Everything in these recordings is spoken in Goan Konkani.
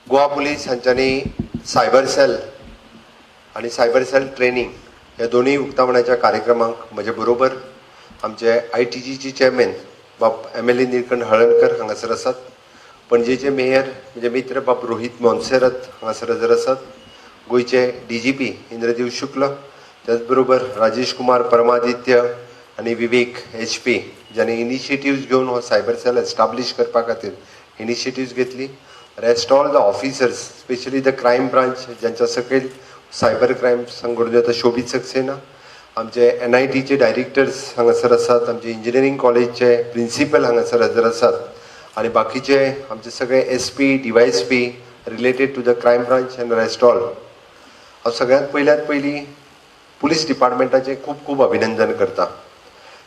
गोवा पुलीस हांच्यांनी सायबर सेल आनी सायबर सेल ट्रेनींग ह्या दोनूय उक्तावणाच्या कार्यक्रमांक म्हजे बरोबर आमचे आयटीजीचे चेअरमॅन बाब एम.एल.ए. निळकंठ हळर्णकर हांगासर आसात. पणजेचे मेयर म्हजे मित्र बाब रोहीत मोन्सेरत हांगासर हजर आसात. गोंयचे डीजीपी इंद्रदेव शुक्ल, त्याच बरोबर राजेश कुमार परमादित्य आनी विवेक एच.पी. ज्यांनी इनिशिएटिव्ज घेवन हो सायबर सेल एस्टाब्लीश करपा खातीर इनिशिएटिव्ज घेतली. Rest all the officers, specially the crime branch, ज्यांच्या सकयल सायबर क्रायम संघटन जाता, शोबीत सक्सेना, आमचे एनआयटीचे डायरेक्टर्स हांगासर आसात, आमचे इंजिनियरींग कॉलेजचे प्रिंसिपल हांगासर हजर आसात आनी बाकीचे आमचे सगळे SP, DySP related to the crime branch and rest all. हांव सगळ्यांत पयल्यात पयलीं पुलीस डिपार्टमेंटाचें खूब खूब अभिनंदन करता.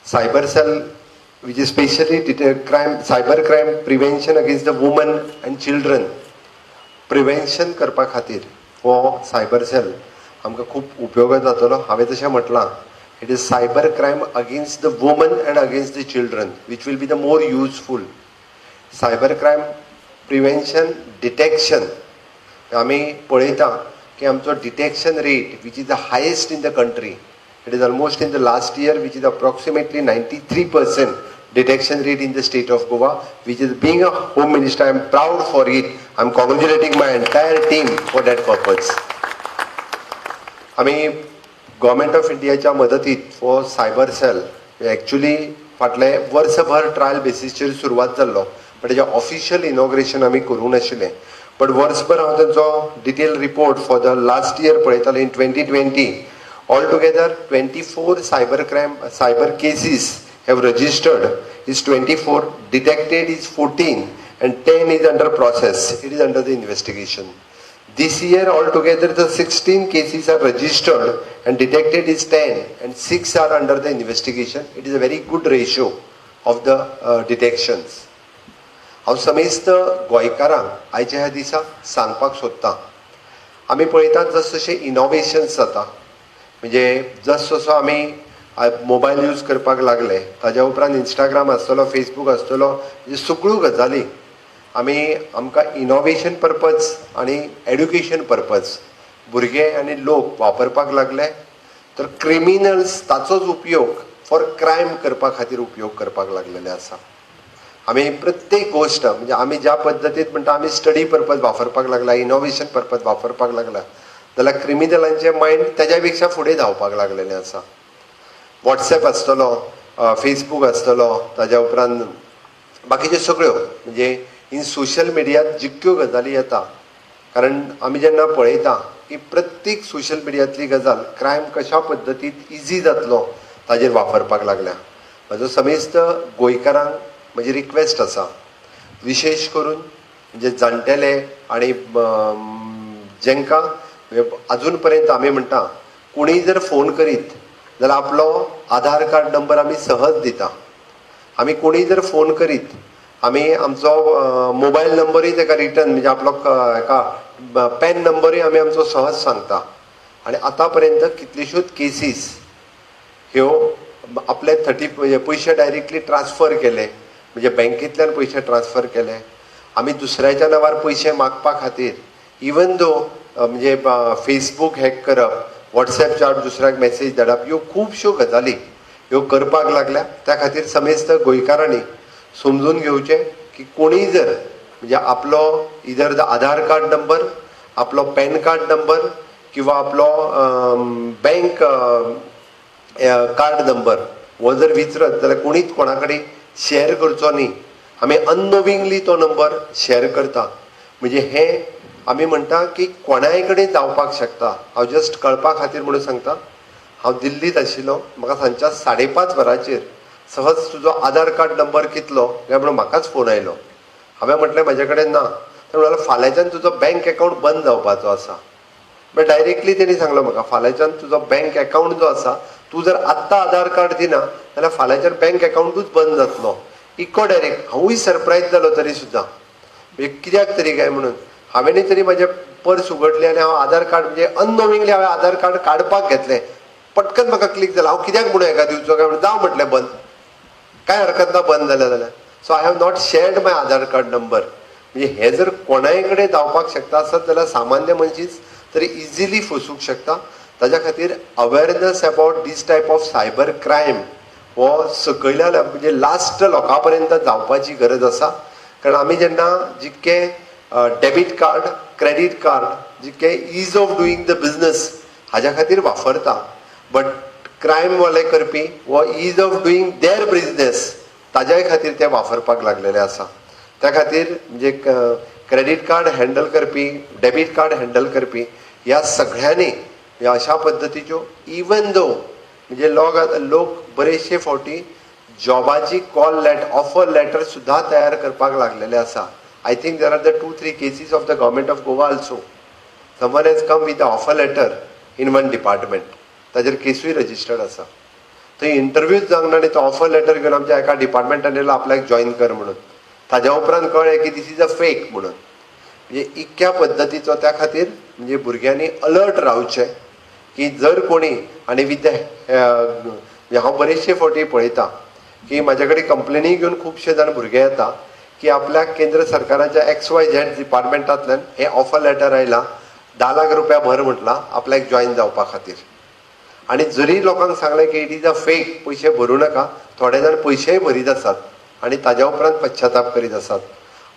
Cyber cell, which is specially crime, cyber crime prevention against the women and children prevention करपा खातीर हो सायबर सेल आमकां खूब उपयोगात जातलो. हांवें तशें म्हटलां, it is cyber crime against the women and against the children, which will be the more useful. Cyber crime prevention, detection, आमी पळयता की आमचो detection rate, which is the highest in the country, it is almost in the last year, which is approximately 93% detection rate in the state of Goa, which is, being a home minister, I am proud for it. I am congratulating my entire team for that purpose. आमी गव्हर्मेंट ऑफ इंडियाच्या मदतीत हो सायबर सेल एक्चुली फाटले वर्सभर ट्रायल बेसीसचेर सुरवात जाल्लो, बट तेजें ऑफिशियल इनॉग्रेशन आमी करूंक नाशिल्लें. बट वर्सभर हांव तेंचो detail report for the last year पळयतालो. In 2020, altogether 24 cyber crime, cyber cases have registered is 24, detected is 14 and 10 is under process, it is under the investigation. This year altogether the 16 cases are registered and detected is 10 and 6 are under the investigation. It is a very good ratio of the detections. हांव समेस्त गोंयकारांक आयच्या ह्या दिसा सांगपाक सोदतां, आमी पळयतात जस जशें इनोवेशन्स जाता, म्हणजे जस जसो आमी मोबायल यूज करपाक लागले, ताज्या उपरांत इंस्टाग्राम आसतलो, फेसबूक आसतलो, म्हणजे सगळ्यो गजाली आमी आमकां इनोवेशन पर्पज आनी एड्युकेशन पर्पज भुरगे आनी लोक वापरपाक लागले, तर क्रिमिनल्स ताचोच उपयोग फॉर क्रायम करपा खातीर उपयोग करपाक लागलेले आसा. आमी प्रत्येक गोश्ट, म्हणजे आमी ज्या पद्दतीन म्हणटा आमी स्टडी पर्पज वापरपाक लागला, इनोवेशन पर्पज वापरपाक लागला, जाल्यार क्रिमिनलांचे मायंड तेज्या पेक्षा फुडें धांवपाक लागलेलें आसा. वॉट्सएप आसतलो, फेसबूक आसतलो, ताज्या उपरांत बाकीच्यो सगळ्यो, म्हणजे इन सोशल मिडियात जितक्यो गजाली येता, कारण आमी जेन्ना पळयता की प्रत्येक सोशल मिडियांतली गजाल क्रायम कशा पद्दतीन इजी जातलो ताजेर वापरपाक लागल्या. म्हजो समेस्त गोंयकारांक म्हजी रिक्वेस्ट आसा, विशेश करून म्हणजे जाणटेले आनी जेंकां अजून पर्यंत आमी म्हणटा, कोणीय जर फोन करीत जाल्यार आपलो आधार कार्ड नंबर आमी सहज दिता. आमी कोणीय जर फोन करीत, आमी आमचो मोबायल नंबरूय ताका रिटर्न, म्हणजे आपलो हेका पॅन नंबरूय आमी आमचो सहज सांगता. आनी आतां पर्यंत कितल्योश्योच केसीस ह्यो आपले थर्टी, म्हणजे पयशे डायरेक्टली ट्रान्सफर केले, म्हणजे बँकेंतल्यान पयशे ट्रान्सफर केले, आमी दुसऱ्याच्या नांवार पयशे मागपा खातीर, इवन दो म्हणजे फेसबूक हॅक करप, वॉट्सएप चाट दुसऱ्याक मॅसेज धाडप, ह्यो खुबश्यो गजाली ह्यो करपाक लागल्या. त्या खातीर समेस्त गोंयकारांनी समजून घेवचें की कोणीय जर म्हणजे आपलो इधर the Aadhaar card number, आपलो पॅन कार्ड नंबर किंवा आपलो बँक कार्ड नंबर हो जर विचरत जाल्यार कोणीच कोणा कडेन शेअर करचो न्ही. आमी अननोविंगली तो नंबर शेअर करता, म्हणजे हें आमी म्हणटा की कोणाय कडेन जावपाक शकता. हांव जस्ट कळपा खातीर म्हणून सांगता, हांव दिल्लींत आशिल्लो, म्हाका सांजच्या 5:30 वरांचेर सहज तुजो आधार कार्ड नंबर कितलो काय म्हणून म्हाकाच फोन आयलो. हांवें म्हटलें, म्हजे कडेन ना. ते म्हणले, फाल्यांच्यान तुजो बँक अकावंट बंद जावपाचो आसा. बट डायरेक्टली तेणी सांगलो म्हाका, फाल्यांच्यान तुजो बँक अकावंट जो आसा, तूं जर आत्तां आधार कार्ड दिना जाल्यार फाल्यांच्यान बँक अकावंटूच बंद जातलो. इतको डायरेक्ट. हांवूय सरप्रायज जालो तरी सुद्दां, म्हणजे कित्याक तरी काय म्हणून. हांवेंय तरी म्हजें पर्स उगडलें आनी हांव आधार कार्ड, म्हणजे अननोविंगली हांवें आधार कार्ड काडपाक घेतलें. पटकन म्हाका क्लिक जालें, हांव कित्याक म्हणून हेका दिवचो काय म्हणून. जावं म्हटलें बंद, काय हरकत ना बंद जालें जाल्यार. So I have not shared my Aadhaar card number. म्हणजे हे जर कोणाय कडेन जावपाक शकता आसत जाल्यार सामान्य मनशीच तरी इजिली फसूंक शकता. ताज्या खातीर awareness about this type of cyber crime हो सकयल्या म्हणजे लास्ट लोकां पर्यंत जावपाची गरज आसा. कारण आमी जेन्ना जितके डेबीट कार्ड, क्रेडीट कार्ड जितके ease of doing the business हाज्या खातीर वापरता, बट क्रायमवाले करपी हो ease of doing their business ताज्याय खातीर ते वापरपाक लागलेले आसा. त्या खातीर म्हणजे क्रेडीट कार्ड हँडल करपी, डेबीट कार्ड हँडल करपी ह्या सगळ्यांनी अशा पद्दतीच्यो इवन दो म्हणजे लोक बरेचशे फावटी जॉबाची कॉल लेटर, ऑफर लेटर सुद्दां तयार करपाक लागलेले आसा. I think there are the 2-3 cases of the government of Goa also. Someone has come with a offer letter in one department, ताजेर केसूय रजिस्टर्ड आसा. थंय इंटरव्यूच जावंक ना आनी तो ऑफर लेटर घेवन आमच्या एका डिपार्टमेंटान येयलो आपल्याक जॉयन कर म्हणून. ताज्या उपरांत कळ्ळें की this is a fake म्हणून. म्हणजे इतक्या पद्दतीचो त्या खातीर म्हणजे भुरग्यांनी अलर्ट रावचें की जर कोणी आनी विथ the हांव बरेचशे फावटी पळयता की म्हाज्या कडेन कंप्लेनी घेवन खुबशे जाण भुरगे येता की आपल्याक केंद्र सरकाराच्या एक्स वाय झेड डिपार्टमेंटांतल्यान हें ऑफर लेटर आयलां, 10 लाख रुपया भर म्हटलां आपल्याक जॉयन जावपा खातीर. आनी जरी लोकांक सांगलें की it is a fake, पयशे भरूं नाका, थोडे जाण पयशेय भरीत आसात आनी ताज्या उपरांत पश्चाताप करीत आसात.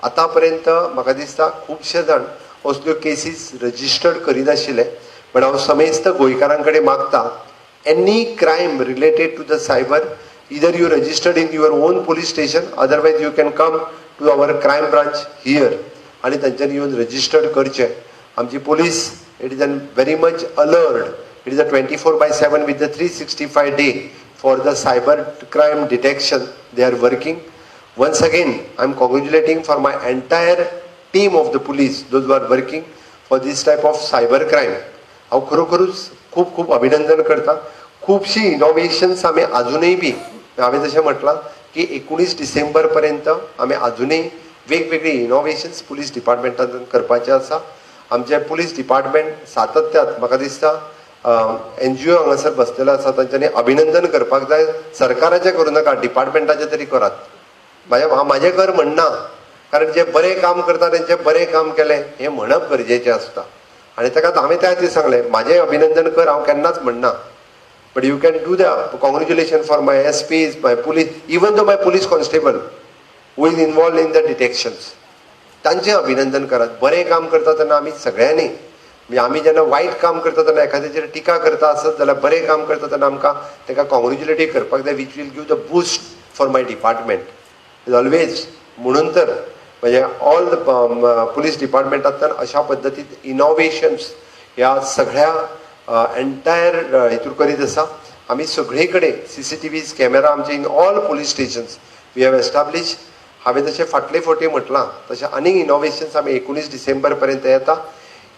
आतां पर्यंत म्हाका दिसता खुबशे जाण असल्यो केसीस रजिस्टर्ड करिनाशिल्ले, पण हांव समेस्त गोंयकारां कडेन मागता, any crime related to the cyber, either you registered in your own police station, otherwise you can come to our crime branch here आनी तांच्यांनी येवन रजिस्टर्ड करचें. आमची police, it is an very much alert. It is a 24/7 with the 365 day for the cyber crime detection they are working. Once again, I am congratulating for my entire team of the police, those are working for this type of cyber crime. हांव खरोखरूच खूब खूब अभिनंदन करता. खुबशीं इनोवेशन्स आमी आजुनूय बी, हांवें जशें म्हटलां की 19 डिसेंबर पर्यंत आमी आजुनूय वेगवेगळी इनोवेशन्स पुलीस डिपार्टमेंटांतल्यान करपाचे आसा. आमचे पुलीस डिपार्टमेंट सातत्यात म्हाका दिसता एनजीओ हांगासर बसलेलो आसा, तांच्यांनी अभिनंदन करपाक जाय. सरकाराचें करूं नाका, डिपार्टमेंटाचें तरी करात. म्हाजें हांव म्हाजें कर म्हणना, कारण जे बरें काम करता तेंचें बरें काम केलें हें म्हणप गरजेचें आसता. आनी ताका हांवें त्या खातीर सांगलें, म्हाजें अभिनंदन कर हांव केन्नाच म्हणना, but you can do the congratulation for my SPs, my police, even though my police constable who is involved in the detections, तांचें अभिनंदन करात. बरें काम करता तेन्ना आमी सगळ्यांनी, म्हणजे आमी जेन्ना वायट काम करता तेन्ना एखाद्याचेर टिका करता आसत जाल्यार बरें काम करता तेन्ना आमकां ताका कॉंग्रेच्युलेटूय करपाक जाय, which will give the boost for my department is always. म्हणून तर म्हणजे ऑल the police डिपार्टमेंटांतल्यान अशा पद्दतीन इनोवेशन्स ह्या सगळ्या एंटायर हितूर करीत आसा. आमी सगळे कडेन CCTV camera आमचे in all police stations we have establish. हांवें जशें फाटले फावटी म्हटलां तशें आनीक इनोवेशन्स आमी 19 डिसेंबर पर्यंत येता.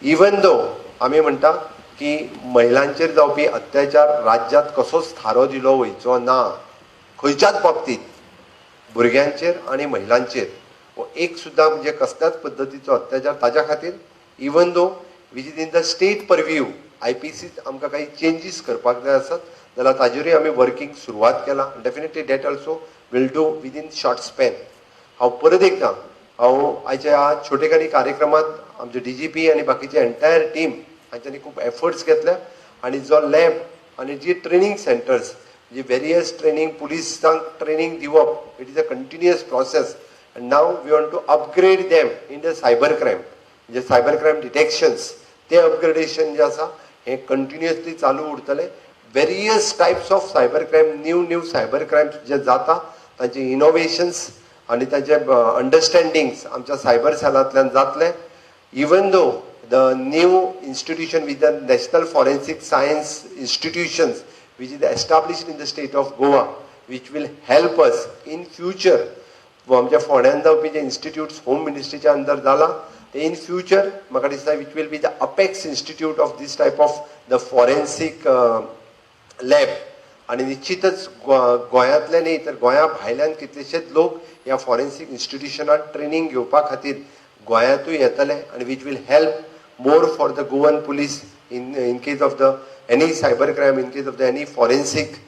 इवन दो आमी म्हणटा की महिलांचेर जावपी अत्याचार राज्यांत कसोच थारो दिलो वयचो ना, खंयच्याच बाबतींत, भुरग्यांचेर आनी महिलांचेर हो एक सुद्दां म्हणजे कसल्याच पद्दतीचो अत्याचार. ताज्या खातीर even though which is in the state purview, IPC आमकां काही चेंजीस करपाक जाय आसत जाल्यार ताजेरूय आमी वर्कींग सुरवात केला. Definitely that also will do within short span. हांव परत एकदां हांव आयच्या ह्या छोटेखानी कार्यक्रमात आमचे डीजीपी आनी बाकीचे एंटायर टीम हांच्यांनी खूब एफर्ट्स घेतल्या आनी जो लॅब आनी जी ट्रेनींग सेंटर्स, जी वेरियस ट्रेनींग, पुलिसांक ट्रेनींग दिवप, it is a continuous process and now we want to upgrade them in the cyber crime. म्हणजे सायबर क्रायम डिटेक्शन्स ते अपग्रेडेशन जे आसा हें कंटिन्युअसली चालू उरतलें. Various types of cyber crime, new new cyber crime जे जाता तांचे इनोवेशन्स आनी तांचे अंडरस्टँडिंग्स आमच्या सायबर सेलांतल्यान जातले. Even though the new institution with the National Forensic Science Institutions, which is established in the state of Goa, which will help us in future, आमच्या फोंड्यान जावपी जे इन्स्टिट्यूट्स होम मिनिस्ट्रीच्या अंदर जाला ते इन फ्युचर म्हाका दिसता which will be the apex institute of this type of the forensic lab. आनी निश्चितच गोंयांतले न्ही तर गोंया भायल्यान कितलेशेच लोक ह्या फॉरेन्सीक इन्स्टिट्युशनात ट्रेनींग घेवपा खातीर गोंयांतूय येतले आनी which will help more for the Goan police in case of the any cyber crime, in case of the any forensic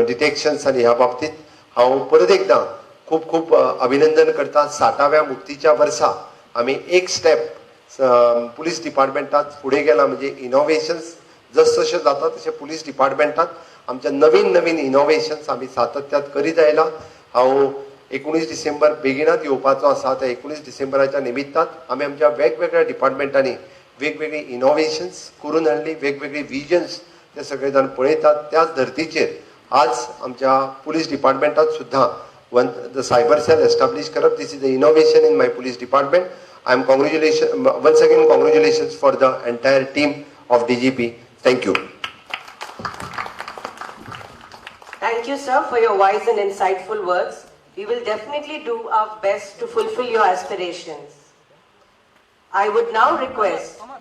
detections. आनी ह्या बाबतीत हांव परत एकदां खूब खूब अभिनंदन करता. 60व्या मुक्तीच्या वर्सा आमी एक स्टेप पुलीस डिपार्टमेंटात फुडें गेला. म्हणजे इनोवेशन्स जस जशें जाता तशें पुलीस डिपार्टमेंटात आमच्या नवीन नवीन इनोवेशन्स आमी सातत्यात करीत आयला. हांव 19 डिसेंबर बेगिनात येवपाचो आसा. त्या 19 डिसेंबराच्या निमित्तान आमी आमच्या वेगवेगळ्या डिपार्टमेंटांनी वेगवेगळी इनोवेशन्स करून हाडली, वेगवेगळी विजन्स ते सगळे जाण पळयतात. त्याच धर्तीचेर आज आमच्या पुलीस डिपार्टमेंटात सुद्दां one the cyber cell establish करप, this is the innovation in my police department. I am congratulation once again, congratulations for the entire team of DGP. Thank you. Thank you, sir, for your wise and insightful words. We will definitely do our best to fulfill your aspirations. I would now request